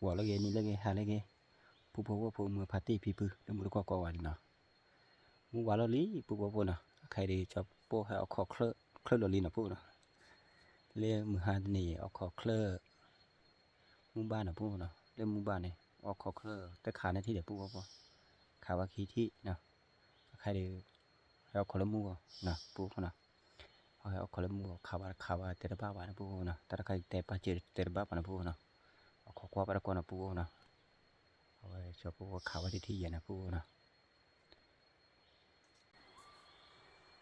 ဝၤလၢဂ့ၤ နံၤလၢဂ့ၤ ဟါလၢဂ့ၤ, ပုၢ်ဖိဝဲၢ်ဖိ မုၢ်ဖါတံၢ်ဖံဖု လၢမူတကွၢ်ကိးဂၤန့ၣ်နီၤ, မုၢ်ဝါလီၤလံ ပုၢ်ဖိဝဲၢ်ဖိနီၤ, အခါအံၤဒီး ကၠီပိၢ်ဟဲအိးခိး ချၢၣ်လီၤလံနီၤ ပုၢ်နီၤ, လၢမုၢ်ဟါတနံၤ အိးခိးချၢၣ် မုၢ်ဘၣ်နီၤ ပုၢ်နီၤ, လၢမုၢ်ဘၣ်န့ၣ် အိးခိးချၢၣ် တခးန့ၢ်ထံၣ်ဒီး ပုၢ်ဖိဝဲၢ်ဖိ, ခးဝဲခံထံၣ်နီၤ, အခါအံၤဒီး ဟဲအိးခိးလၢမုၢ်ဂီၤနီၤ ပုၢ်ဖိနီၤ, ဟဲအိးခိးလၢမုၢ်ဂီၤ ခးဝဲတခးဝဲတဲတဘၣ်ဘၣ်န့ၣ် ပုၢ်ဖိနီၤ, တၢ်တခါအံၤတဲပာ်စၢၤတဲတဘၣ်ဘၣ်န့ၣ် ပုၢ်ဖိနီၤ,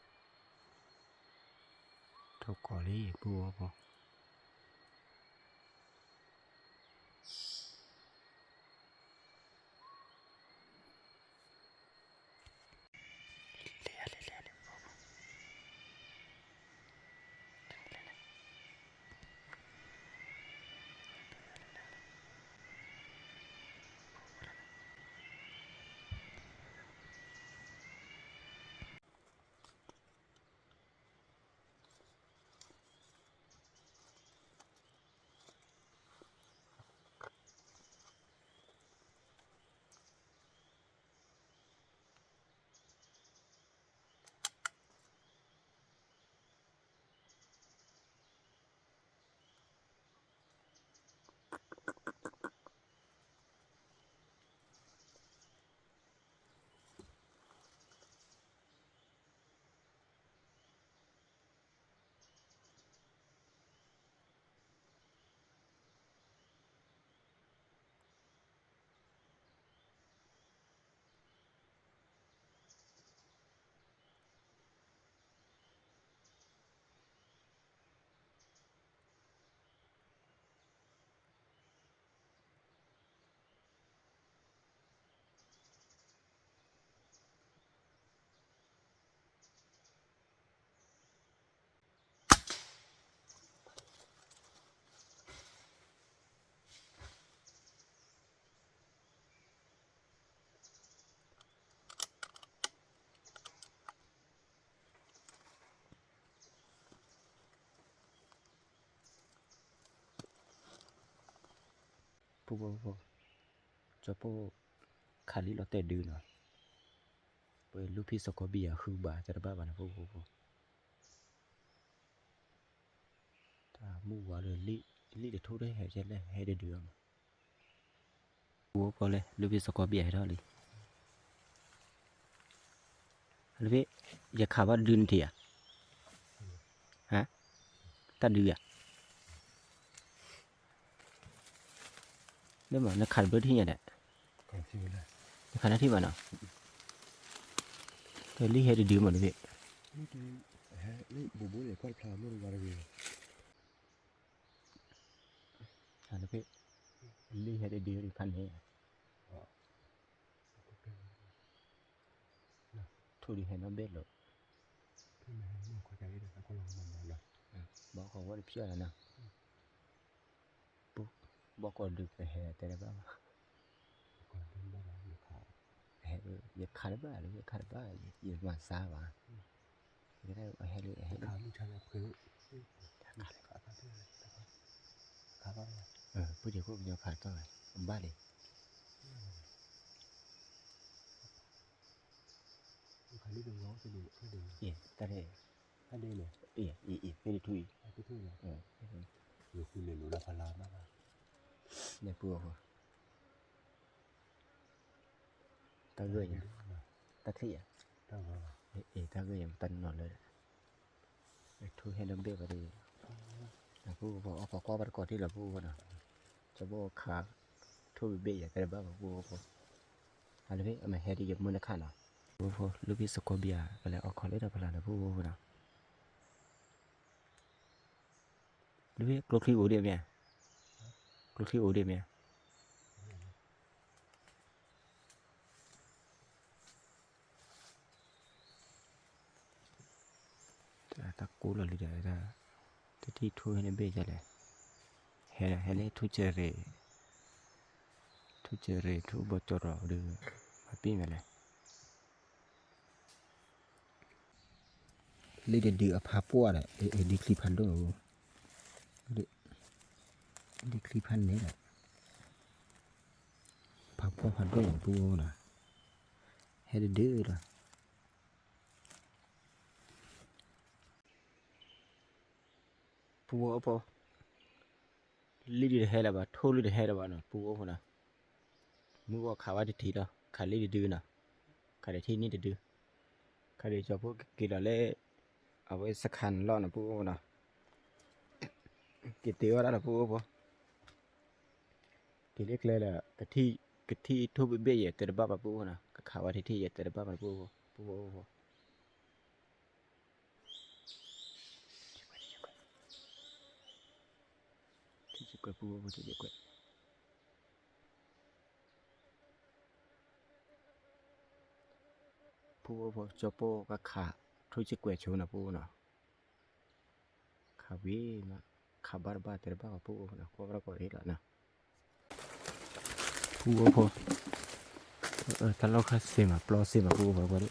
အိးခိးကွၢ်ဘၣ်တကွၢ်နီၤ ပုၢ်ဖိနီၤ, အဝဲကၠီပိၢ်ဝဲၢ်ခးဝဲတထံၣ်ယဲၢ်န့ၣ် ပုၢ်ဖိနီၤ ထိၣ်ကီးလံ ပုၢ်ဖိဖိ ပုၢ်ဖိဖိ, ကၠီပိၢ်ခးလံလီၤတဲာ်ဒုနီၤ, ပလူၤဖံးသကိးဘံၣ်ယၤ ဟုဘၣ်တဲတဘၣ်ဘၣ်န့ၣ် ပုၢ်ဖိဖိ, တၢ်မုၢ်ဝါဒီး လံၣ်တထိၣ်တဟဲကဲလဲၣ် ဟဲတဒုအမး ပူဖိလဲၣ် လူၤဖံးသကိးဘံၣ်ယၤဟဲထီၣ်လံ, လူၤဖံး, ယခးဘၣ်ဒုနထံၣ်ဧါ, ဟါ, တၢ်ဒုဧါ, လၢမး နခးတဘျီထံၣ်ညါဒီး, နခးတၢ်ထံၣ်ဘၣ်နီၤ, တလံၣ်ဟဲတဒုမး လူၤဖံး, လူၤဖံး, လံၣ်ဟဲတဒုဖးန့ၣ်ဧါ, ထိၣ်ဒုးဟဲနီၣ်ဘ့ၣ်လီၤ, ဘီကီၢ်ဝဲတဖျၢၣ်လီၤနီၤ, ဘီကီၢ်ဒုးကဟဲတဲတဘၣ်ဘၣ်, ယခးတဘၣ်လၢ ယခးတဘၣ် ယမၤစၢ်ဘၣ်, ဟဲလၢ ဟဲလၢ ပုၢ်ဒ့ခိၣ်ကညီခးတဘၣ်, ဘၣ်လံ တၢ်န့ၣ်, အ့ၣ် အ့ၣ် အ့ၣ် ဖဲန့ၣ်ထူၣ်အံၤ, လဲၤပူၤအီၤ, တၢ်ဂၢၢ်ယၤ, တၢ်ချံၣ်ယၤ, အ့ၣ် တၢ်ဂၢၢ်ယၤ တၢ်နီၢ်လၢ ထူၣ်ဟဲနီၣ်ဘ့ၣ်ဘၣ်ဒီး, ပုၢ်ဖိ အီၣ်ခိးကွၢ်ဘၣ်တကိးထံၣ်လီၤ ပုၢ်ဖိနီၤ, ကၠီဘိခး, ထူၣ်ဘ့ၣ်ယၤတဲတဘၣ်ဘၣ် ပုၢ်ဖိ, အလၢဖဲအမ့ၢ်ဟဲဒ်ယမုၢ်နခးနီၤ, ပုၢ်ဖိ လူၤဖံးသကိးဘံၣ်ယၤ ကလဲၤအီၣ်ခိးလၢတၢ်ဖျါလၢ ပုၢ်ဖိနီၤ, လူၤဖံး ကျိချံအိၣ်ဒံးမ့ၢ်ဧါ, ကျိချံအိၣ်ဒံးမ့ၢ်ဧါ တၢ်ကိးလီၤလံဒီး, တထံၣ်ထူၣ်ဟဲန့ၣ်ဘ့ၣ်ယၤလဲၣ်, ဟဲလၢ ဟဲလၢထူၣ်စရ့ၣ်, ထူၣ်စရ့ၣ် ထူၣ်ဘီကၠီရီၤဒီး, မၤပ့ၢ်မ့ၢ်လဲၣ် လံၣ်တဒုအဖးပှၢ်ဒီး ဒုချံဖးဒိၣ်, လံၣ်, ဒ်ချံဖးန့ၣ်ဒီး ဖးဖှီၣ်ဖးဒိၣ်န့ၣ် ပူဖိနီၤ, ဟဲတဒုလီၤ. ပူဖိ, လံၣ်ဒုးတဟဲလၢၤဘၣ်, ထိၣ်လွံၢ်တဟဲလၢၤဘၣ်နီၤ ပူဖိနီၤ. မုၢ်ဂီၤခးဝဲတထံၣ်လီၤ, ခးလံၣ်တဒုနီၤ, ခးတထံၣ်န့ၣ်တဒု, ခးဒုးကၠီဖိက့ၤလီၤလၢ အဝဲစခါန့ၣ်လီၤနီၤ ပူဖိနီၤ. က့ၤတ့ဝဲဒၣ်ဒီး ပူဖိ, က့ၤလၢကျဲဒီး ကထံၣ်ထိၣ်ဘ့ၣ်ဘ့ၣ်ယဲၢ်တဲတဘၣ်ဘၣ် ပူဖိနီၤ, ကခးဝဲတထံၣ်ယဲၢ်တဲတဘၣ်ဘၣ် ပူဖိ, ပူဖိ. ထံၣ်ကွဲး ပူဖိ, ထံၣ်ကွဲး ပူဖိ, ကၠီဖိကခး ထိၣ်ထံၣ်ကွဲးဆိနီၤ ပူဖိနီၤ. ခးဝံၤမး, ခးဘၣ်တဘၣ်တဲတဘၣ်ဘၣ် ပူဖိနီၤ, ကွၢ်ဘၣ်တကိးအံၤလီၤနီၤ. ပူဖိ, တၢ်လီၢ်ခါစ့မး ပျီစ့မး ပူဖိ, အန့ၣ်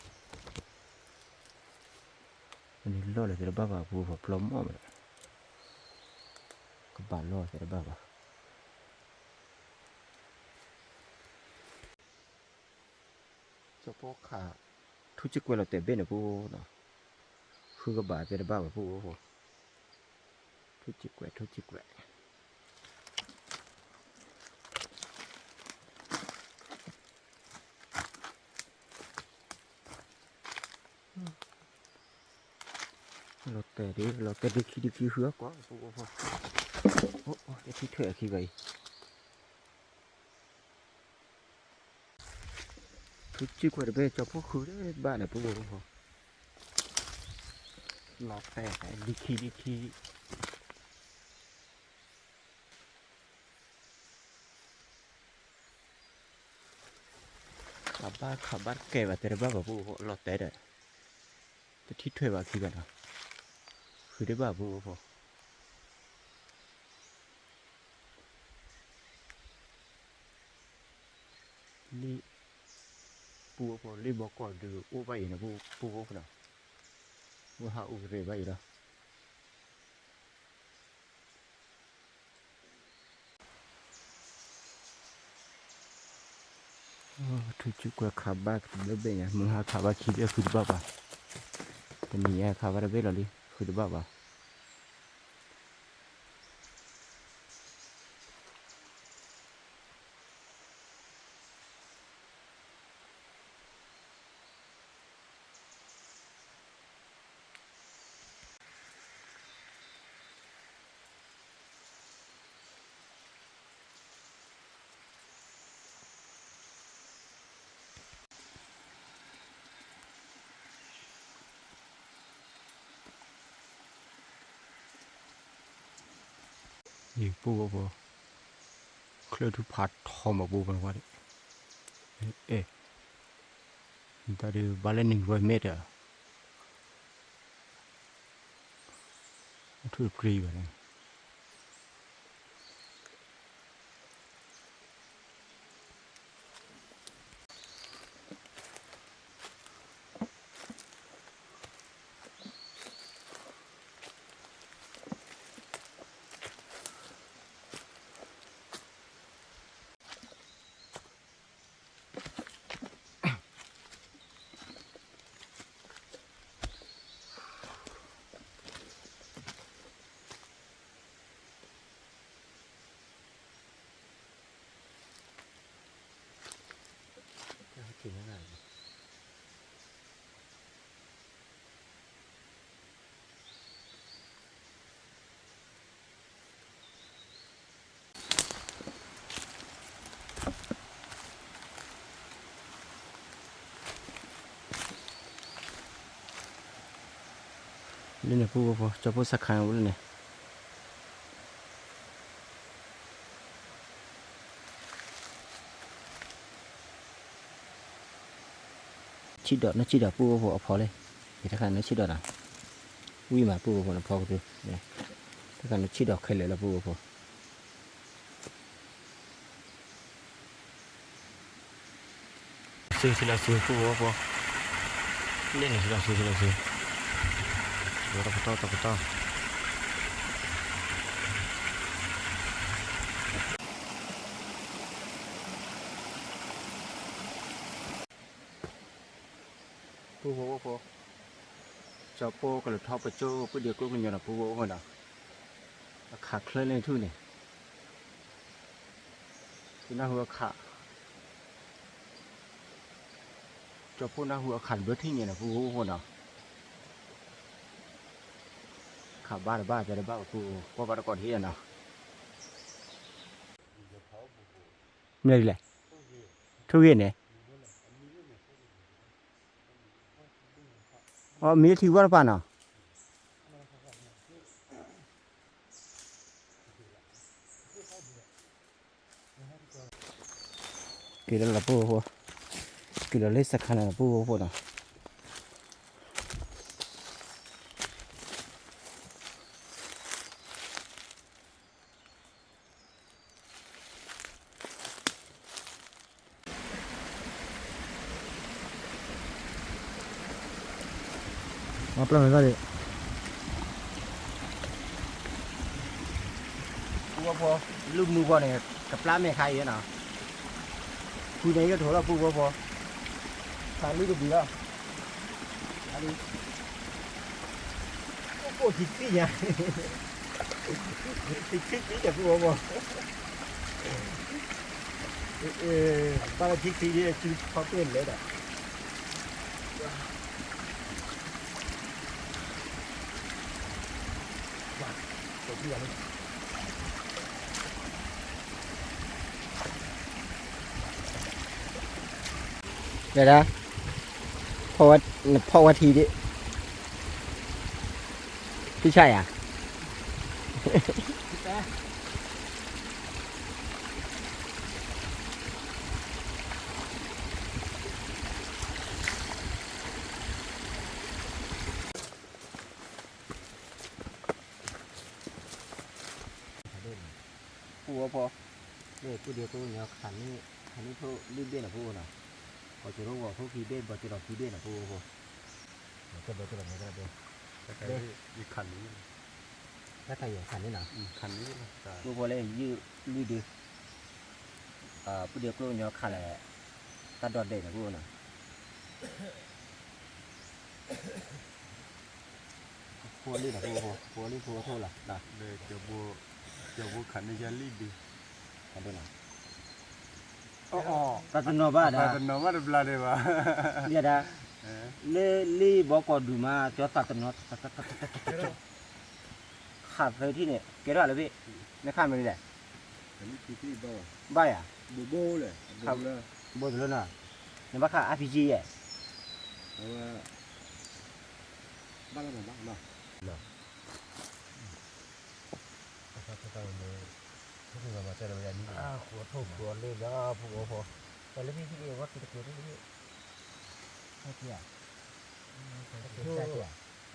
လီၢ်လၢတဲတဘၣ်ဘၣ် ပူဖိ, ပျီမီၢ်မး, ကဘၣ်လီၢ်တဲတဘၣ်ဘၣ်. ကၠီဖိခး ထိၣ်ထံၣ်ကွဲးလီၤတဲာ်ဘ့ၣ်န့ၣ် ပူဖိနီၤ, ဃုကဘၣ်တဲတဘၣ်ဘၣ် ပူဖိ, ထိၣ်ထံၣ်ကွဲး ထိၣ်ထံၣ်ကွဲး. လီၤတဲာ်ဒ် လီၤတဲာ်ဒ်ခံဒ်ခံ ဃုအကွၢ် ပူဖိ, အိၣ် တထံၣ်ထွဲအခံဘၣ်အံၤ. ထိၣ်ထံၣ်ကွဲးတဘ့ၣ် ကၠီဖိဃုတဘၣ်န့ၣ် ပူဖိ, လီၤတဲာ်ဒ်ခံဒ်ခံ. ခးဘၣ်ခးဘၣ်တကဲဘၣ်တဲတဘၣ်ဘၣ် ပူဖိ, လီၤတဲာ်ဒီး တထံၣ်ထွဲဘၣ်ခံဘၣ်နီၤ, ဃုတဘၣ် ပူဖိ. လံၣ် ပူဖိ, လံၣ်ဘီကီၢ်ဒုးအိၣ်ဘၣ်အံၤန့ၣ် ပူဖိနီၤ, ဝဲဟးအိၣ်ကရ့ၣ်ဘၣ်အံၤလီၤ. ထိၣ်ထံၣ်ကွဲးခးဘၣ်တဘ့ၣ်ညါ, မုၢ်ဟါခးဘၣ်ခံဘ့ၣ် ဃုတဘၣ်ဘၣ်, တနံၤညါခးဘၣ်တဘ့ၣ်လီၤလံ ဃုတဘၣ်ဘၣ်. အံၤ ပူဖိ, ချၢၣ်ထူၣ်ဖးထီမး ပူဖိန့ၣ်ဝဲ, အဲ, တၢ်ဒုးဘၣ်လၢနံၤဝဲမ့ၢ်တၢ်, အထူၣ်တကြ့ဘၣ်န့ၣ်. လၢန့ၣ် ပူဖိ ကၠီဖိစခါန့ၣ် ပူလၢန့ၣ် ဆံးဒီး နဆံးဒီး ပူဖိ အဖီလံ, ယတခါနဆံးဒီးနီၤ, ဝံၤမး ပူဖိ နဖီကဒု, တခါနဆံးဒီးခဲလၢာ်လီၤ ပူဖိ. စ့ထံလီၤစ့ ပူဖိ, လၢန့ၣ်ထံလီၤစ့ ထံလီၤစ့, တပတီၢ် တပတီၢ်. ဖိ, ကၠီပိၢ်ကလဲၤထီၣ်ပကၠိ ပုၢ်ဒ့ကျိၣ်ကညီနီၤ ပူဖိဖိနီၤ, အခးချၢလၢထူၣ်န့ၣ်, ပနၢ်ဟူအခး, ကၠီပိၢ်နၢ်ဟူအခးတဘျီထံၣ်ညါနီၤ ပူဖိဖိနီၤ, ခးဘၣ်တဘၣ်တဲတဘၣ်ပူ, ကွၢ်ဘၣ်တကိးတဟ့ၣ်နီၤ, မ့ၢ်လဲၣ်, ထူၣ်ဂ့ၤန့ၣ် အမ့ၢ်ထံဝၣ်တပၤနီၤ, က့ၤလီၤလီၤပူဖိ, က့ၤလီၤလၢစခါန့ၣ်လီၤပူဖိနီၤ. ပျၢ်မဲာ်သၣ်ဒံး, ပူဖိ, လုၢ်မုၢ်ဂီၢ်န့ၣ် ကပျၢ်မဲာ်ခါအံၤနီၤ, ဖုန့ၣ်ယကထိးလီၤပူဖိ, ခါလုၢ်တဘံးလီၤ, အိၣ်ထံသံညါ, ထံသံဒီးပူဖိ, ဘၣ်လၢထံသံဒီး စုခီပ့ၣ်လဲဒီး တဲဒၣ်, ဖီၣ်ဝဲထံဒံး, ဖံဆၣ်ယၤ, ပူဖိ, လၢပူဖိဖိ, ခးန့ၢ်ထိၣ်လွံၢ်ဘ့ၣ်နီၤပူဖိနီၤ, ဘီကၠိရိဝီၤဖိခံဘ့ၣ် ဘီကၠိလီၤခံဘ့ၣ်နီၤပူဖိဖိ, ဘီကၠိလီၤခံဘ့ၣ်, တၢ်ခးယဲၢ်ခးန့ၢ်နီၤ, ပူဖိလၢယုၢ်လွံၢ်ဒု, ပုၢ်ဒ့ကျိၣ်ကညီခးလၢ တၢ်ဒိးဒဲးန့ၣ်ပူဖိနီၤ. ဖိလံနီၤ, ဖိ, ဖိလံဖိထိၣ်လီၤ, ကၠီဘိခးန့ၢ်ယဲၢ်လံဒု, သးတနီၤဘၣ်ဒၣ်, သးတနီၤဘၣ်တဘျါဒံးဘၣ်, ဒၣ်, လၢလံဘီကီၢ်ဒုးမး ကၠီသးတနီၤ, ခးသၢထံၣ်န့ၣ် ကဲထီၣ်လၢဘ့ၣ်, နခးမနုၤလဲၣ်, ဘၣ်ယၤ, ဘိၣ်တလၢနီၤ, နဘၣ်ခး RPG ယဲၢ်, အဝဲ ဘၣ်လၢမၤဘၣ်နီၤ, အဃိထိၣ်ဖိအလ့ၣ်လၢဖိဖိ, ပှၤလၢမ့ၢ်ဟံၣ်လံ အဝဲက့ၤတက့ၤတက့ၤ, တက့ၤစၢ်က့ၤဧါ,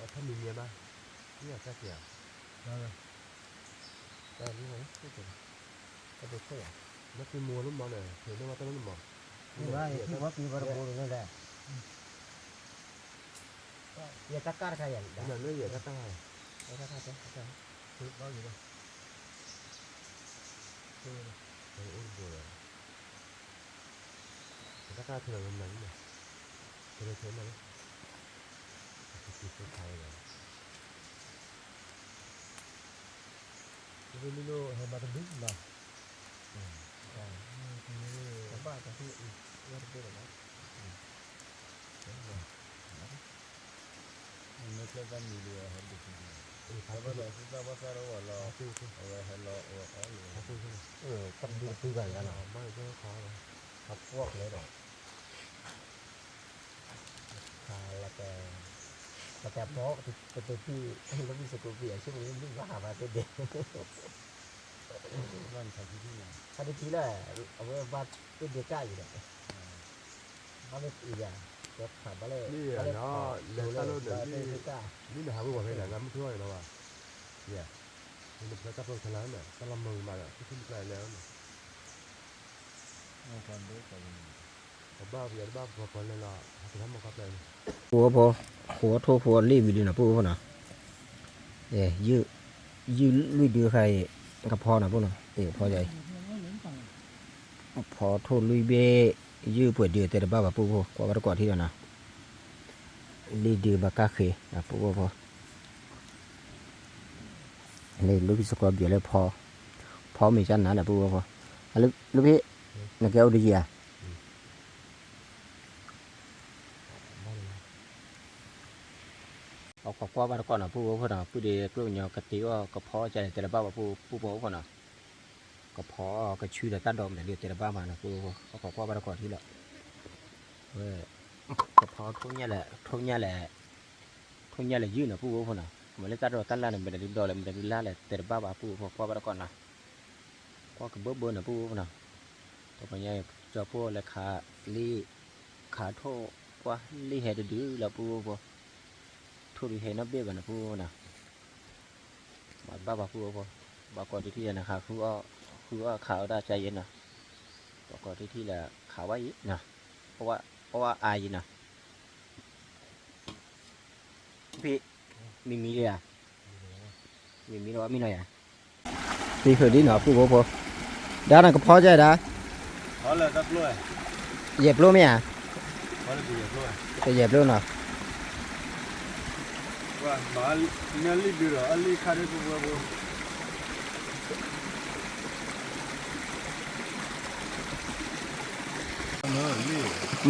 အထီၣ်မံၤမံၤဘၣ်, မ့ၢ်အစၢ်က့ၤဧါ, တၢ်လံမ့ၢ်, တၢ်ဒိးဆိၣ်ဧါ, ဘၣ်က့ၤမိၢ်လၢမၤန့ၣ် ဖဲးန့ၢ်ဝဲတၢ်လၢမၤ, မ့ၢ်ဘၣ်, ယထံၣ်ဘၣ်က့ၤဘၣ်တဘိန့ၣ်လဲၣ် ယတၢ်ကၢ်တခါယၤ, လၢယတၢ်ကၢ်, တၢ်ကၢ်, ဘၣ်ယၤ, အိၣ်တဘိဒီး, တၢ်ကၢ်ထဲလီၤမနုၤလဲၣ်, ထဲထဲမးလၢ, အက့ၤက့ၤဖိခါဝဲလီၤ, လၢလံလိၣ်ဟဲမၤတဘျုးလီၤ, ဘၣ်တၢ်ဟ့ၣ်အီၤတဘိလီၤ, မ့ၢ်ကျဲတၢ်မံၤဒ်အဟဲဒုး, ဘၣ်သးဘၣ်သးတဝီလီၤ, အဝဲဟဲလီၤအီၤလီၤ, တၢ်ဘျုးတဘျုးဂၤယၤလီၤ, ဘၣ်ယၤခါလီၤ, အပှီၢ်ကျဲဒီး, ခါလီၤတဲ, ပတဲဖီ, ပတဲဖံ, လၢမုၢ်စကိးဖံအဆ့ၣ်မုၢ်လၢမုၢ် ဘၣ်ဟးဘၣ်တ့ၢ်ဒဲး တၢ်တထံလၢ, အဝဲဘၣ်တ့ၢ်ဒဲးကၢ်အံၤဒီး, ဘၣ်လၢအံၤယၤ, ကဲဖးဘၣ်လၢ, လဲၤတၢ်လိၣ်န့ၣ်, မ့ၢ်နဟးဝဲဝဲဖဲန့ၣ် နမ့ၢ်ထူၣ်အီၤန့ၣ်ဘၣ်ဘၣ်, ယၤ, နဖျါတၢ်ဖိတခါလၢန့ၣ် တၢ်လီၤမုာ်မးဒီး ထူၣ်ထူၣ်တကျါလဲၣ်န့ၣ် ပဘၣ်ပယီၤတဘၣ်ပှၤပှၤလဲၤလီၤ ဟးက့ၤထီၣ်မီၢ်ကီၢ်ပျဲၢ်န့ၣ်, ဖိဖိ, ဖိထိၣ်ဖိလ့ၣ်ဝံၤဒုနီၤ ဖိဖိနီၤ, ယုၢ်လွံၢ်ဒုခါအံၤ, ကဖီနီၤ ဖိနီၤ, ကဖီယၤအံၤ, ကဖီထိၣ်လွံၢ်ဘ့ၣ်, ယုၢ်ပှဲၤဒုတဲတဘၣ်ဘၣ် ဖိဖိ ကွၢ်ဘၣ်တကိးထံၣ်ဒီးနီၤ, လံၣ်ဒုးဘၣ်ကၣ်ဃ့ ပူဖိ, လၢဖံစကီဘံၣ်လၢဖီ, ဖီမ့ၢ်ကၢ်နၤဒီးပူဖိ, လၢဖံ, နကဲအိၣ်တယံၤဧါ. အကွၢ်ကွၢ်ဘၣ်တကီၢ်နီၤ ပူဖိနီၤ, ပုၢ်ဒ့ကျိၣ်ညီကတ့အီၣ် ကဖီကၢ်န့ၣ် တဲတဘၣ်ဘၣ် ပူဖိနီၤ, ကဖီကဆူဒီးတၢ်ဒိးမနုၤလံ တဲတဘၣ်မးနီၤ ပူဖိ, အကွၢ်ကွၢ်ဘၣ်တကီၢ်ထံလီၤ, ဝဲ, ကဖီထိၣ်ညၣ်လဲၣ် ထိၣ်ညၣ်လဲၣ်, ထိၣ်ညၣ်လဲၣ်ယုၢ်နီၤ ပူဖိနီၤ, မ့ၢ်လၢတၢ်ဒိးတၢ်လၢ်န့ၣ် မနုၤဒိးလဲၣ် မနုၤလၢ်လဲၣ် တဲတဘၣ်ဘၣ် ပူဖိ ကွၢ်ဘၣ်တကီၢ်နီၤ, ကွၢ်ကဘၢဘၢနီၤ ပူဖိနီၤ, တကညါ ကၠီဖိလဲၤခးလံာ်, ခးထိၣ်ကွၢ်လံာ်ဟဲတဒုလီၤ ပူဖိ, ထိၣ်ဒုးဟဲနီတဘ့ၣ်ဘၣ်နီၤ ပူဖိနီၤ, မၤတဘၣ်ဘၣ် ပူဖိ, ဘၣ်ကီးတထံၣ်ဒီးနခးဃုအီၣ်, ဃုအီၣ်ခးအီၣ်တၢ်ကါယဲနီၤ, ဘၣ်ကီးတထံၣ်ဒီးခးဝဲအံၤနီၤ, အီၣ်ဝဲအါယံၤနီၤ, ဖံ, မံမံလံဧါ, မံမံလီၤမံနီၤယၤ, ဖံဃုာ်ဒ်နီၤ ပူဖိဖိ, ဒါနကဖီကဲဒၣ်, ယဲၢ်ပျိမ့ၢ်ဧါ, ယဲၢ်ပျိနီၤ,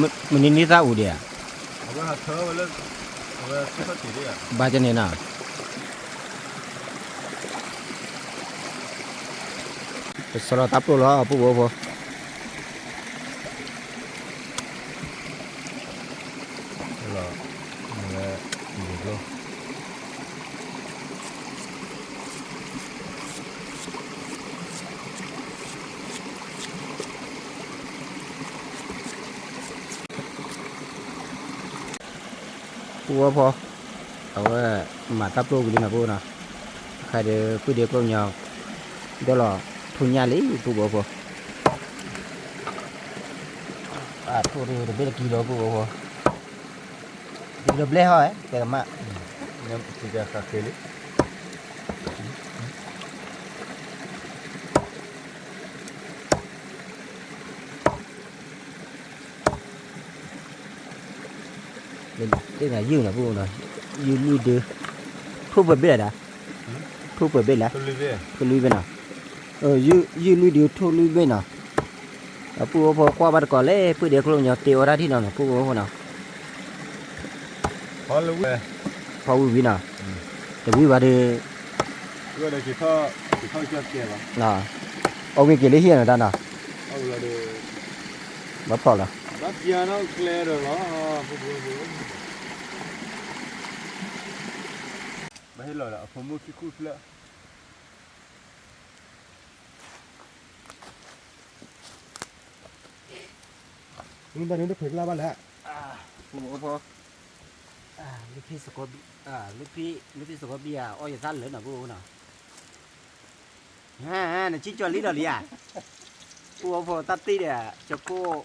မနုၤန့ၢ်သၣ်အူဒံးဧါ, ဘၣ်ကန့ၣ်နီၤ, ပစီလီၤတၢ်ပျိလီၤ ပူဖိဖိ, လီၤ, မ့ၢ်ဝဲ, ပူဖိဖိ, အဝဲ, မၤတၢ်ပျိဝံၤလံနီၤ ပူဖိနီၤ, အခါဒီးပုၢ်ဒ့ကျိၣ်ညီ, ဒီးလီၤ, ထိၣ်ညၣ်လံ ပူဖိဖိ, အထိၣ်ဒုးတဘ့ၣ်တကံလိာ် ပူဖိဖိ, ဒုးတဘျဲၣ်ဟီၣ်, ကဲကမၣ်, ဃးဃ့လံ ယုၢ်နီၤ ပူဖိနီၤ, ယုၢ်လွံၢ်ဒု, ထိၣ်ပှဲၤဘ့ၣ်လၢဒၣ်, ထိၣ်ပှဲၤဘ့ၣ်လၢ, ထိၣ်လွံၢ်ဘ့ၣ်နီၤ, ယုၢ်လွံၢ်ဒု ထိၣ်လွံၢ်ဘ့ၣ်နီၤ, ဒီးပူဖိဖိကွၢ်ဘၣ်တကိးလၢ ပုၢ်ဒ့ကျိၣ်ညီတ့အီၣ်တၢ်ထံၣ်နီၤနီၤ ပူဖိဖိနီၤ, ဖီဝံၤဝံၤနီၤ, တဝံၤဘၣ်ဒီး, အီၣ်ဂ့ၤက့ၤလၢဟံၣ်နီၤတၢ်နီၤ, ဘၣ်ဖျိးလီၤ, ဘၣ်ဟ့ၣ်လီၤဒီးအဖိမုၣ်ခံဃုဖျၢၣ် မ့ၢ်ဘၣ်န့ၣ်တခွဲးကျါဘၣ်လဲၣ်, ပူဖိဖိ, လၢဖံစကီဘံၣ်, လၢဖံစကီဘံၣ်ဧါ အီၣ်ယသၣ်လၢာ်နီၤ ပူဖိနီၤ, နကံၣ်ကၠီလံလီၤလံဧါ, ပူဖိဖိတၢ်တ့ၢ်ဒီး ကၠီကိၣ်,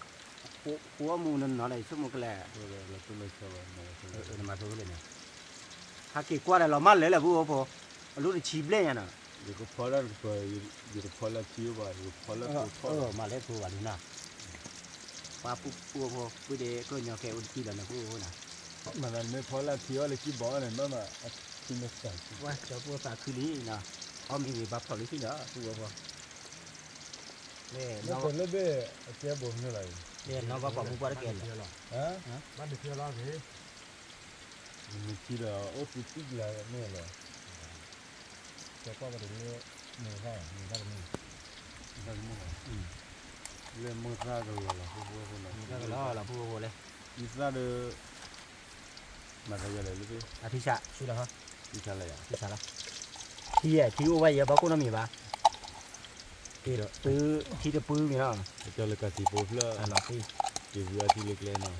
ဃိအီၣ်မူနီၤနီၤဒီး ယဆိကမိၣ်ကလဲၣ်, နမၤဆိလဲၣ်န့ၣ်, ဟးက့ၤကွၢ်ဒီးလီၤမၢ်လၢာ်လၢပူဖိဖိ, အလိၣ်တဆံဘျဲၣ်ညါနီၤ, ယကဖီလၢ, ယကဖီလၢထံဘၣ်, ယကဖီလၢဖိထီၣ်, မၤလၢဖိဘၣ်လံနီၤ, ပှၤပူဖိဖိ ပုၢ်ဒ့ကျိၣ်ညီကဲအိၣ်တကံၢ်လီၤန့ၣ် ပူဖိဖိနီၤ, မ့ၢ်ဖီလၢထံအီၣ်လၢကံၣ်ဘီန့ၣ် မ့ၢ်မးအထံမ့ၢ်စၢ်, ဝဲကၠီဖိသးခုလံနီၤ, အီၣ်မ့ၢ်ဂ့ၤဘၣ်ဖျိးလံသ့ၣ်နီၤ ပူဖိဖိ, လၢဘ့ၣ်အကဲဘိးမနုၤလီၤ, နီၢ်ဘၣ်ပှၤမူပှၢ်တကဲလီၤ, ဘၣ်နုၤဖဲလီၤဂ့ၤ မ့ၢ်ထံဒီးအိၣ်သံသံကျါန့ၣ်လီၤ, ကဲကွၢ်ကဒီးလၢ, မ့ၢ်သၣ်, မ့ၢ်သၣ်တမုၢ်, မ့ၢ်သၣ်တမုၢ်, လၢမ့ၢ်သၣ်ကလီၤလီၤဖိဖိဖိလီၤ, မ့ၢ်သၣ်ကလီၤလီၤဖိဖိဖိလဲၣ်, မ့ၢ်သၣ်ဒီး, မၤသးယၤလဲၣ်လၢ, အထံဆးဆူလီၤ, ထံဆးလီၤယၤ, ထံဆးလီၤ, ထံယဲၢ် ထံအိၣ်ဝဲယဲၢ်ဘၣ်ကိၣ်နီတမံၤဘၣ်, ထံတပူၤမ့ၢ်နီၤ, ကၠီလၢကသံၣ်ဖိဖျၢၣ်, က့ၤဝံၤအထံလၢကျဲနီၤ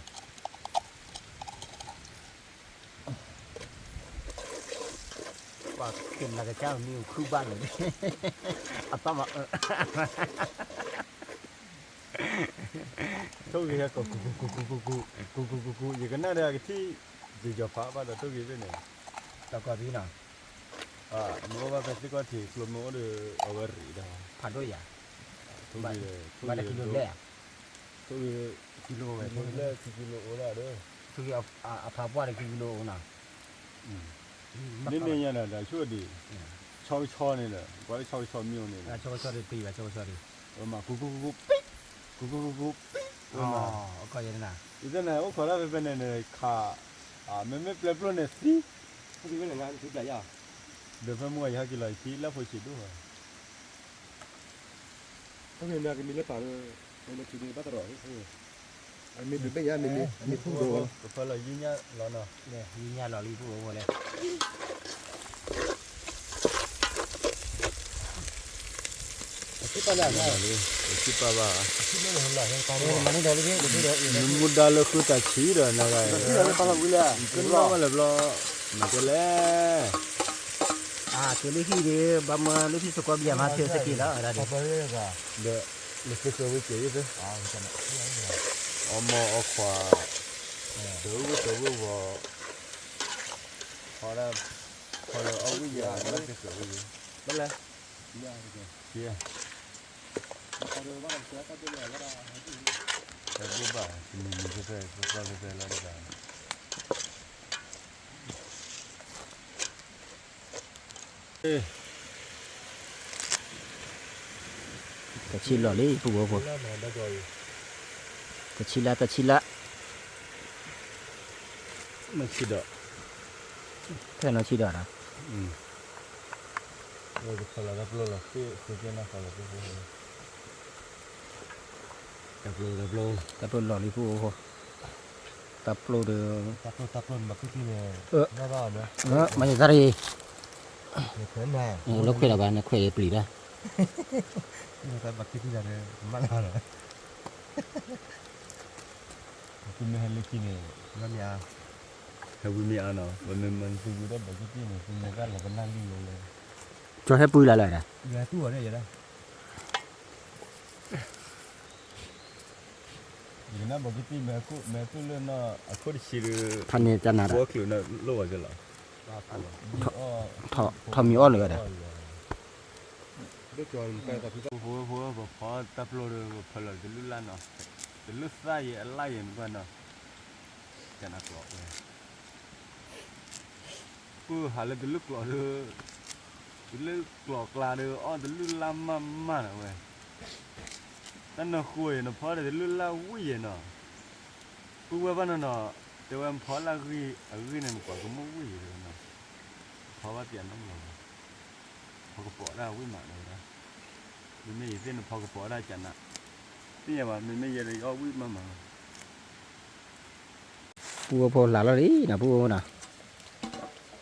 ပှၤက့ၤမနၤကစၢ်မံၤခုၣ်ဘၣ်လၢၤ, အတၢ်မၤအၢ, ထိၣ်ဂ့ၤဟဲကိးကူကူကူကူကူကူ, ကူကူကူကူ ယကနၣ်ဒီးအကထံၣ်, ယယီၤဖးဘၣ်ဒီးထိၣ်ဂ့ၤဘ့ၣ်န့ၣ်, တၢ်ကီသံနီၤ, မ့ၢ်အိၣ်ဘၣ်ဖဲသ့ၣ်ကီၢ်ထံးကျိမ့ၢ်အိၣ်ဒီး အဝဲရံးဒီး, ဖးဒိၣ်ယၤ, ထိၣ်ဂ့ၤ, ဘၣ်တကံလိဘျဲၣ်ဧါ, ထိၣ်ဂ့ၤ, ကံလိဘျဲၣ် ကံလိအိၣ်ဒၣ်ဒီး အဖးပှၢ်တကံကလိနီၤ, မ့မ့ၢ်ညါဒီး တၢ်ဆိၣ်ဒံး, ဆီကဆီန့ၣ်ဒီး ပှၤလၢဆီကဆီမ့ၢ်အိၣ်န့ၣ်, ဆီကဆီဒံးတံၢ်ဘၣ် ဆီကဆီဒံး, ဝဲမၤကူကူကူကူပံ, ကူကူကူကူပံ, ဝဲမၤ, ယတဲနၤ အိၣ်ခိးတၢ်ဖဲဖဲန့ၣ်န့ၣ် ခး, မ့မ့ၢ်ပျဲပျိၢ်န့ၣ်သံ, ဒီးဖဲမုၢ်ဂီၤယဟဲက့ၤလီၤယထံလၢဖိဆံးဒိၣ်ဘၣ် ကမံၤလၢပာ်လၢ, မ့ၢ်ဘၣ်တရီ, အမ့ၢ်ဘၣ်ယါမ့မ့ၢ်, ကဖၢလီၤယံၤညါလီၤနီၤ, ယံၤညါလီၤလံပူၣ်ဖိလဲၣ်, ပစံးပာ်ဘၣ်, မူဒါလၢဃုတၢ်ဆံးဒီးနဂၤ, ကနီၣ်ဝဲလၢဘျီ, မၤတဲလဲၣ်, က့ၤလၢဟံၣ်ဒီး ဘၣ်မၢလၢထံစကွီဘံယၤမၤဖံးစက့ၤလီၤ, ဒီး, လၢသ့ၣ်ဃၢဝံက့ၤသ့, အီမိၢ်အီခွါ, တဝံၣ်တဝံၣ်ဂီၤ, ဖီဒၣ်, ဖီလၢအီၣ်ဝံၣ်ယၤ, ဘၣ်လဲၣ်, တဘိၣ်ဘၣ်, တမံၤမံၤဖဲဖဲ, သီသီဖဲဖဲလီၤတဂၤ တဆံလီၤလံ ပူဖိဖိ, တဆံလါ တဆံလါ, နီၢ်ဆံဒီး, ဖဲနီၢ်ဆံဒီး, တဖီလီၤတၢ်ပျိလီၤ, ဃ့က့ၤနီၢ်ဃီလီၤ ပူဖိ, တၢ်ပျိ တၢ်ပျိ, တၢ်ပျိလီၤလံ ပူဖိဖိ, တၢ်ပျိဒီး, တၢ်ပျိ တၢ်ပျိန့ၣ် မၤကံၣ်တံၢ်န့ၣ်, မၤယသးတဂ့ၤ, လၢခွဲးလီၤဘၣ် နခွဲးပျံၤတၢ်, မၤကံၣ်တံၢ်တၢ်ဒီး မၤလၢ်လီၤ, မ့ၢ်ဟဲလၢခံန့ၣ်, ဟဲဝံၤမ့ၢ်အါနီၤ, ပမ့ၢ်မၤသုဝံၤဒီး ဘၣ်ကံၣ်တံၢ်န့ၣ် သုမ့ၢ်တၢ်လီၤကနၣ်လံလီၤ, ကၠီဟဲပူၤလၢ်လၢ်ဒီး, ယဟဲတူၢ်အီၤဒီးယဲဒၣ် ယကနၣ်ဘၣ်ကံၣ်တံၢ်မ့ၢ်သူၣ်လၢနီၢ်အခိၣ်တဆံဒီး, ဖးန့ၣ်တနၤဒီး, ဘီချုးနီၢ်လိၣ်ဝဲကလီၤ, ထီၣ်မံၤအီၣ်လၢၤဒီး, ဖိဖိ ပဖီတၢ်ပျိဒီး ပဖီလီၤတလုၢ်လၢ်နီၤ, တလုၢ်သၣ်ယဲအလၣ်ယဲနကွၢ်နီၤ, ကနၣ်ကျိးဝဲ ပုၢ်ဟးလၢတလုၢ်ကျိးဒီး, တလုၢ်ကျိးကျါဒီး အီၣ်တလုၢ်လၢ်မးမးနီၤဝဲ, တၢ်နဃိအံၤ နဖီဒီးတလုၢ်လၢ်ဝံၣ်ယဲနီၤ, ပုၢ်ဝဲၢ်ဘၣ်နီၤနီၤ, တဲဝဲနဖီလၢအဂံၢ်န့ၣ် နကွၢ်ကမူၣ်ဝံၣ်ယဲနီၤ, ဖီဘၣ်ပျဲနီတဘျီဘၣ်, ဖီကပီၤဒၣ်ဝံၣ်မးနီၤဝဲဒၣ်, မ့မ့ၢ်ယသ့ၣ်နဖီကပီၤဒၣ်ကနၣ်, သ့ၣ်ညါဘၣ် မ့မ့ၢ်ယဲဒီးယအီၣ်ဝံၣ်မးမး ပူဖိဖိလၢ်လီၤလံနီၤ ပူဖိဖိနီၤ,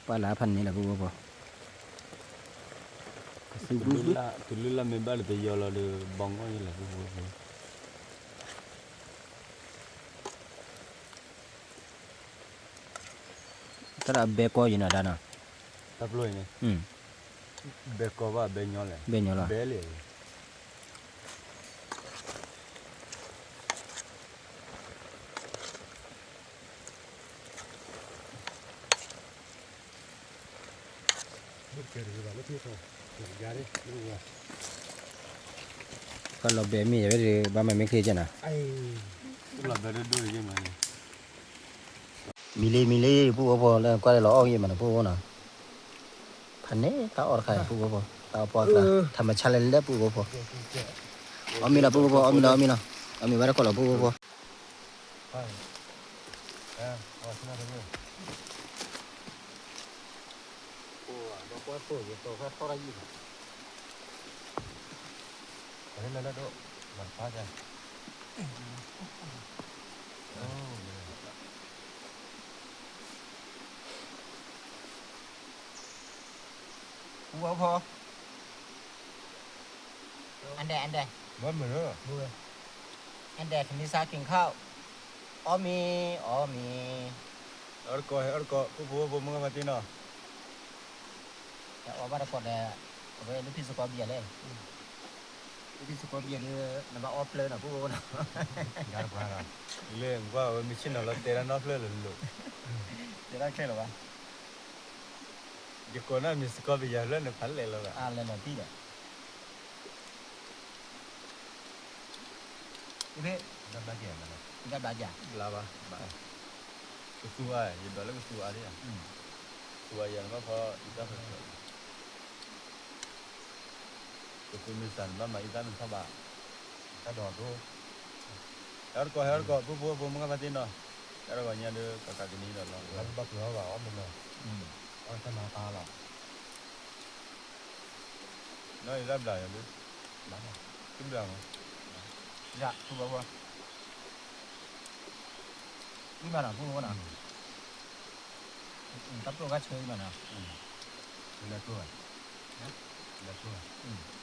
ပှၤလၢဖးန့ၣ်လီၤ ပူဖိဖိ, ကသုဘုဘု, တလုၢ်လၢ်မ့ၢ်ဘၣ်ဒီးတယီလီၤဒီး ဘီငီၢ်ယဲလီၤ ပူဖိဖိ, တၢ်ဒီးအဘဲကီယဲနီၤဒၣ်နီၤ, တၢ်ပျိအံၤန့ၣ်, ဘဲကီဘၣ်ဘဲညီလဲၣ်, ဘဲညီလီၤ, ဘဲလဲၣ် ပှၤလီၤဘဲမ့ၢ်ယဲဝဲဒီး ဘၣ်မၤမ့ၢ်ချ့ကဲနီၤ, လီၤဘဲဒိၣ်ဒိၣ်ယဲမးန့ၣ်, မံၤလံ မံၤလံ ပူဖိဖိ လၢကွၢ်လၢလီၤအီၣ်ဂ့ၤမးနီၤ ပူဖိနီၤ, ဖးန့ၣ် တၢ်အီၣ်တခါအံၤ ပူဖိဖိ တၢ်အီၣ်ပှၢ်ကျါ ထးမဆါလဲၣ်လဲၣ် ပူဖိဖိ, အီၣ်မ့ၤလီၤ ပူဖိဖိ အီၣ်မ့ၤလီၤ အီၣ်မ့ၤလီၤ အီၣ်မ့ၤဘၣ်တခီလီၤ ပူဖိဖိ ပူဖိဖိ အန်ဒဲ အန်ဒဲ အန်ဒဲ ထမင်းစား กินข้าว အီၣ်မ့ၤ အီၣ်မ့ၤ အီၣ်တကိး အီၣ်တကိး ပူဖိဖိ မုၢ်ဂၤမၤတ့ၢ်နီၤ တၢ်အီၣ်ဘၣ်တကိးဒီး အဝဲလၢဖံစကီဘံယၤလဲၣ် လၢဖံစကီဘံယၤဒီး နဘၣ်အီၣ်ဖျၢၣ်နီၤ ပူဖိဖိနီၤ လၢကွၢ်ဝဲမ့ၢ်ဆ့ၣ်နီၤလီၤ တဲဒၣ်နီၢ်ဖျၢၣ်လၢလိၤ တဲဒၣ်ခဲလၢာ်ဘၣ် ယကိးနီၢ်မံၤစကီဘံယၤဖျၢၣ်န့ၣ် ဖးလဲၣ်လီၤဘၣ် လဲၣ်လီၤတံၢ်ဒီး ဘၣ်ဘျါက့ၤ ဘျါဘၣ် ဘျါဘၣ် ဘျါဘၣ် ကသူအါ, ယဒွးလၢကသူအါဒၣ်ဧါ, သူအါယၤနဘၣ်ဖီအံသၣ်ဖျၢၣ်ဖျၢၣ်, ကသူမ့ၢ်စှၤနဘၣ်မၤအံသၣ်မ့ၢ်ထီၣ်ဘၣ်, တၢ်ဒိးဒိ, ဟဲတကိး ဟဲတကိး ဖိဖိဖိ မုၢ်ကၢ်ဖါတ့ၢ်နီၤ, တၢ်ဒိးဂီၤညါဒီး ကကးကနံၤဒီးလီၤ, ဘၣ်ပှ့ၤအီၣ်ဘၣ်အီၣ်မ့ၢ်လီၤ, အီၣ်တၢ်မၤကါလီၤ, နီၢ်အံသၣ်ဘျးယၤလၢ, တဘျးမး, ယၤ ထူဘၣ်ဘၣ်, ဝံၤမးနီၤ ဖိဖိနီၤ, တၢ်ပျိၢ်ဂၤဆၢအံၤမးနီၤ, လဲၤပျိၢ်ဘၣ်, လဲၤပျိၢ်ဘၣ်,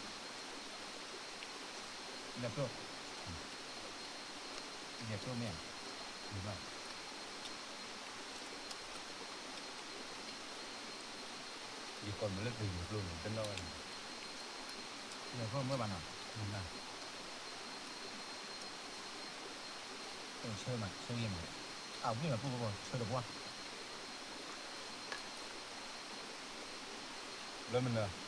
လဲၤပျိၢ်, လဲၤပျိၢ်မ့ၢ်ဧါ, ယဘၣ် ယကိးမုၢ်လၢသုးယိၤကျိန့ၣ် တနီၣ်ဝဲန့ၣ်, လဲၤပျိၢ်မ့ၢ်ဘၣ်နီၤ, ဆၢမး ဆၢဂ့ၤမး, အဝံၣ်မးပူၤပူၤ ဆၢတပှၢ် လၢမနုၤ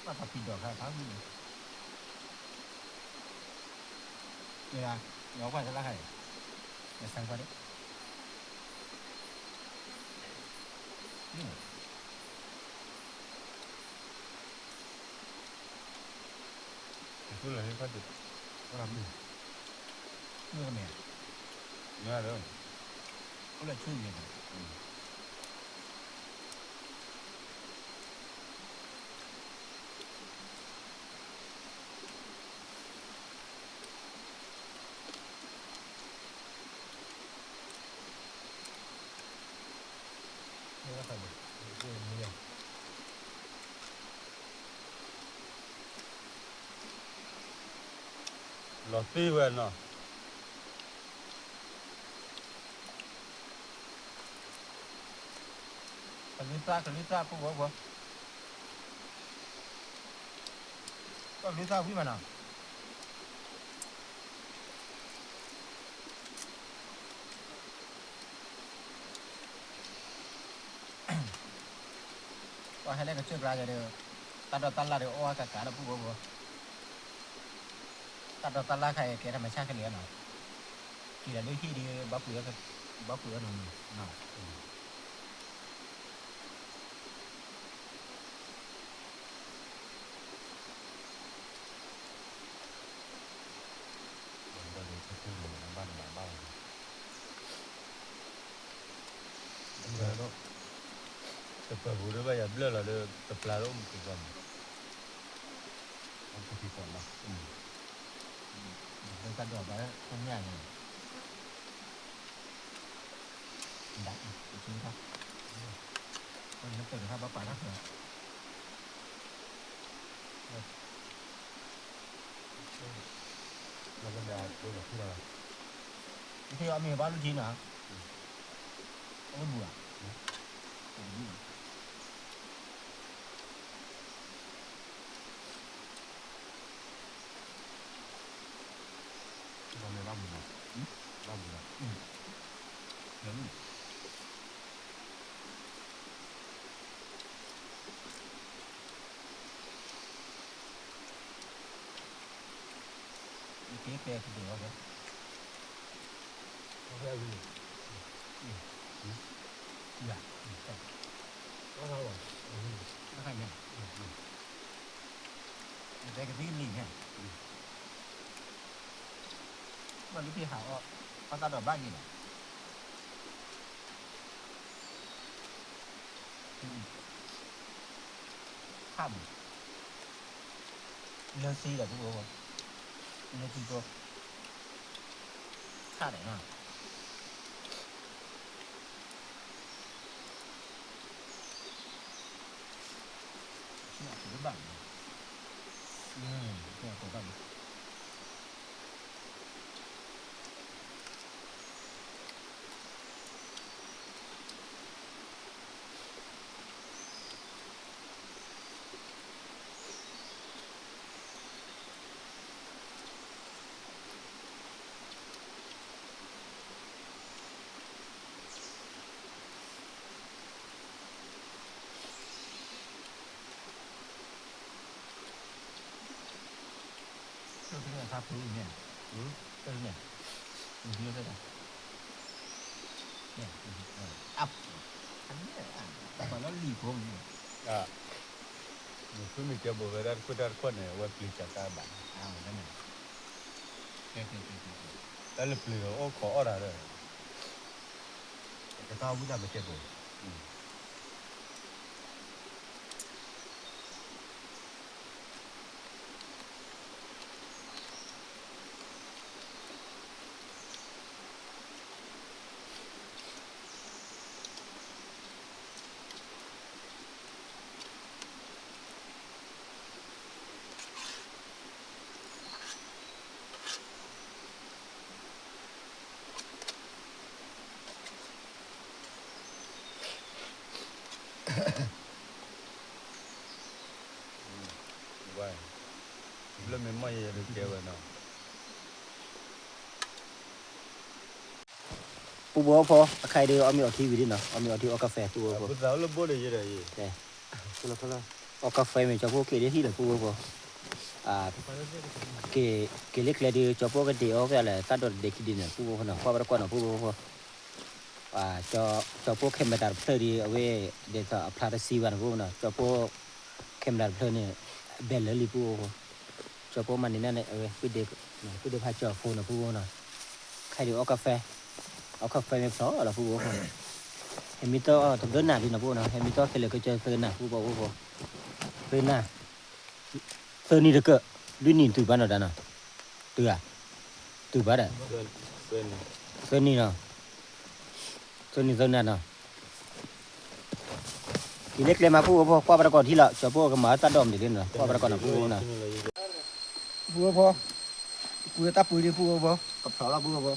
ဘၣ်သးဖံးဒီးခါခါဝံၤန့ၣ်, မ့ၢ်ဒၣ်, ညီကွၢ်တလါခါအံၤ, နဆၢကွၢ်ဒၣ်, နသူၣ်လၢၤဟ့ၣ်ခီၣ်ဒံး, မ့ၢ်, မ့ၢ်လၢ, အိၣ်လၢဆူၣ်ယံၤန့ၣ် လီၤသ့ဝဲနီၤ, ကလုၢ်သၣ် ကလုၢ်သၣ် ဖိဖိဖိ, ကလုၢ်သၣ်ဝံၣ်မးနီၤ. ပှၤဟဲလၢကစၢၢ်ကျါဒီး, တၢ်ဒိးတၢ်လၣ်ဒီးအီၣ်အကကးဒီးပူၤဖိဖိ, တၢ်ဒိးတၢ်လၣ်ခါအံၤကဲထီၣ်မၤဆၣ်ခဲလၢာ်နီၤ, က့ၤလီၤလၢဟံၣ်ဒီး ဘၣ်ပှ့ၤအီၣ်နီၤနီၤ. တပၢၤပူၤဒီးဘၣ်ယၤဘျၢၣ်လီၤဒီး တပျၢ်လၢအိၣ်မူက့ၤကီးမး, အိၣ်မူက့ၤကီးလီၤ, တၢ်ဒိးဘၣ်အိၣ်မ့ၢ်ဧါန့ၣ် ဒၣ်အံၤ ပစုတခါ, ပှၤန့ၣ်တၢ်တခါဘၣ်ပာ်တၢ်ဃၢၤ, နထံၣ်အီၤမ့ၢ်ဘၣ်လူၢ်ထံနီၤ, အဝဲဘူၣ်ဘၣ်, အဝဲဘူၣ်ဘၣ်. ဘၣ်မူလီၤ, ဘၣ်မူလီၤ, ယက့ၤပဲကဒိၣ်လီၤ, အဝဲအဝံၤ, ယၤ, တၢ်ခါညါ, ယတဲကသံလံၤန့ၣ်, ဘၣ်လၢဖံဟးအီၣ်, အီၣ်တၢ်ဒိးဘၣ်ယံၤလီၤ. ခါမး, လၢစ့ဒီးပူၤ, လၢထံကျိ, ခါဒီးနီၤ, ဆ့ၣ်နီၤဘၣ်, ဆ့ၣ်နီၤဘၣ်. အပူၤန့ၣ်, တၢ်န့ၣ်, န့ၣ်, န့ၣ်, အပူၤ, န့ၣ်, ပှၤလီၤလံၤဖိန့ၣ်, မ့ၢ်ဖုမ့ၢ်ကဲဘိးဝဲဒၣ်တခိၣ်တၢ်တခိၣ်န့ၣ် အဝဲပျံၤစၢ်ကါဘၣ်, တၢ်လၢပျံၤဒီးအိၣ်ခိးအီၣ်တၢ်ဒီး ကသီဝံသးပကဲဘိး ပူဖိဖိ အခါအံၤဒီး အီၣ်မ့ၤအီထံဝံၤဒ်နီၤ, အီၣ်မ့ၤအီထံအီကဖဲပူဖိဖိ, အီကဖဲမ့ၢ်ကၠီဖိက့ၤလၢဟံၣ်ဒီးပူဖိဖိ, က့ၤလၢကျဲဒီး ကၠီဖိကဒ့အီၣ်ဖဲလဲၣ် သၣ်ဒီတဒ့ခံဒ့န့ၣ် ပူဖိဖိနီၤ, ကွၢ်ဘၣ်တကွၢ်နီၤ ပူဖိဖိ ကၠီဖိ camera တဖျၢၣ်ဒီး အဝဲ ဒ်သိးအဖျါတစံဘၣ်န့ၣ် ပူဖိနီၤ, ကၠီဖိ camera တဖျၢၣ်န့ၣ် အဘဲလၢလံ ပူဖိဖိ, ကၠီဖိမၤန့ၢ်နၢ်န့ၣ် အဝဲ ပှၤဒဲးဖးကၠီဖိနီၤ ပူဖိနီၤ, ခဲအံၤဒီးအီၣ်ကဖဲ, အီၣ်ကဖဲမ့ၢ်ဖျီလီၤ ပူဖိဖိနီၤ, ဟဲမံတီၢ်တသၢနၢ်ဒ်နီၤ ပူဖိနီၤ, ဟဲမံတီၢ်ခဲလၢာ်ကစၢၢ်သၢနၢ် ပူဖိဖိ, သၢနၢ် သၢနံၤတကၢၢ်, လွံၢ်နံၤတုၤဘၣ်နီၤ တၢ်နီၤ, တုၤဧါ, တုၤဘၣ်ဒီး, သၢနံၤနီၤ, သၢနံၤသၢနၢ်နီၤ, က့ၤလၢကျဲမး ပူဖိဖိ ကွၢ်ဘၣ်တကွၢ်ထံလီၤ, ကၠီဖိကမၤသၣ်ဒီမနုၤလံနီၤ, ကွၢ်ဘၣ်တကွၢ်နီၤ ပူဖိနီၤ, ပူဖိဖိ, ပူတၢ်ပူဒ် ပူဖိဖိ, ကဖျီလီၤ ပူဖိဖိ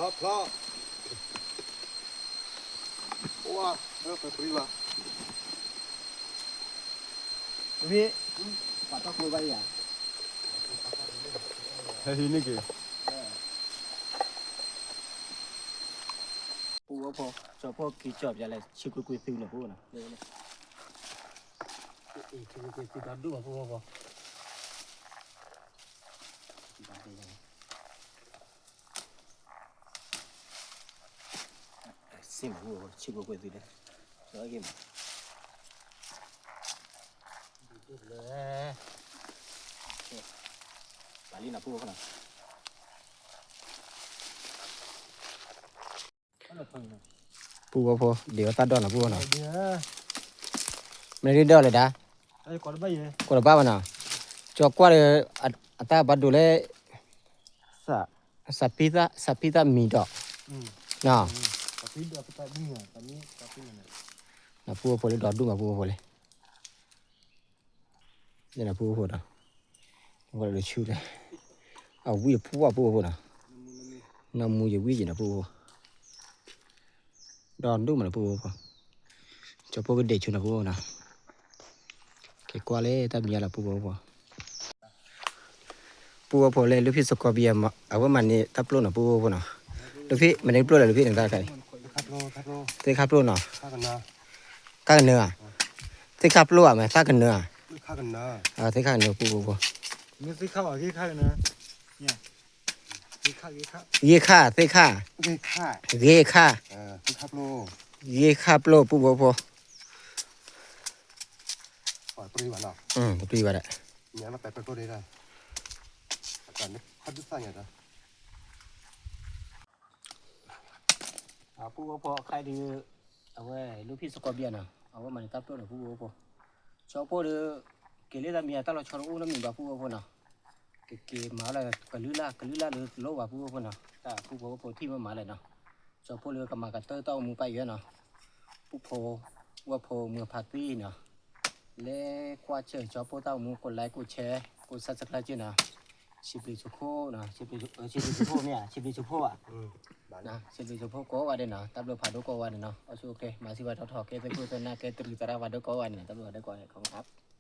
ဖျီ, ဖျီ, အိၣ်, ပှၤပြံဘၣ်, ပှၤတီၢ်ကျိဘၣ်ယၤ, ဟဲဟံးန့ၢ်က့ၤ, ပူဖိဖိ, ကၠီဖိက့ၤကၠီပျးလဲၣ် ဆံကွ့ကွ့သုနီၤ ပူဖိနီၤ, ဆံကွ့ကွ့သုဒီဒူၣ်မး ပူဖိဖိ စ့မး ပူဖိဖိ ဆံကွ့ကွ့သုဒီး, က့ၤမး, ပာ်လံနီၤ ပူဖိဖိနီၤ, ပူဖိဖိ ဒ်အီၣ်သၣ်ဒီနီၤ ပူဖိနီၤ, မ့ၢ်ဒ်ဒီလဲၣ်ဒၣ်, ကိးတဘၣ်ဘၣ်နီၤ, ကၠီကွၢ်ဒီး, အတၢ်ဘၣ်ဒိးလဲၣ်, စး, စးဖံသၣ်မံၤဒီး, ပူဖိဖိလၢဒီဒူၣ်မး ပူဖိဖိလံ, ပူဖိဖိဒီး, ဝဲဒၣ်ဆူလဲၣ်, အဝံၣ်အဖှီၣ်ပူဖိနီၤ, နီၢ်မူယဝံၣ်ယံၤနီၤ ပူဖိဖိ, ဒီဒူၣ်မးနီၤ ပူဖိဖိ, ကၠီဖိကဒဲးဆူနီၤ ပူဖိနီၤ, က့ၤကွၢ်လၢတၢ်မံၤလီၤ ပူဖိဖိ ပူဖိဖိလၢ လူဖံစကီးဘံယၤ အဝဲမၤန့ၢ်တၢ်ပျိနီၤ ပူဖိဖိနီၤ, လူဖံ မၤန့ၢ်ပျိလဲၣ် လူဖံန့ၣ်တၢ်ခါအံၤ, သ့ၣ်ခါပျိနီၤ, ခါကနၢဧါ, သ့ၣ်ခါပျိဧါ မ့ၢ်သၣ်ကနၢဧါ, သ့ၣ်ခါကနၢ ပူဖိဖိ, ဂ့ၢ်ခါ သ့ၣ်ခါ, ဂ့ၢ်ခါ, ဂ့ၢ်ခါပျိ ပူဖိဖိ တပျံၤဘၣ်ဒီး, ပူဖိဖိ အခါအံၤဒီး, အဝဲလူဖံစကီးဘံယၤနီၤ အဝဲမၤန့ၢ်တၢ်ပျိနီၤ ပူဖိဖိ, ကၠီဖိဒီး, က့ၤလၢတၢ်မံၤ တၢ်လီၤဆီတအိၣ်နီတမံၤဘၣ် ပူဖိဖိနီၤ, ကက့ၤမၤလၢကလုာ်လၢ် ကလုာ်လၢ်လၢတလိၣ်ဘၣ် ပူဖိဖိနီၤ, တၢ်ပူဖိဖိထံၣ်မ့ၢ်မၤလဲၣ်နီၤ, ကၠီဖိလၢကမၤကတၢၢ်တၢ်အိၣ်မူပၢ်ယဲနီၤ, ပူဖိ, ဝဲဖိမုၢ်ဖးသံနီၤ, လဲၤကွၢ်ဆၢကၠီဖိတၢ်အိၣ်မူ ကိးlikeကိးshare ကိးsubscribeနီၤ, စံးဘျုးစံးဖှိၣ်နီၤ, စံးဘျုးစံးဖှိၣ်မ့ၢ်ဧါ, စံးဘျုးစံးဖှိၣ်ဘၣ်, စံးဘျုးစံးဖှိၣ်ကိးဂၤဒဲးနီၤ, တၢ်ဘျုးဖးဒိၣ်ကိးဂၤဒဲးနီၤ, အိၣ်ဆူၣ်အိၣ်ချ့ မၤစၢၤဘၣ်ထီၣ်ထီၣ် ကဲသကုၤသနၢ် ကဲတရံးသရၣ်ဖးဒိၣ်ကိးဂၤဒဲးနီၤ, တၢ်ဘျုးဖးဒိၣ်ကိးဂၤဒဲး ခီမီ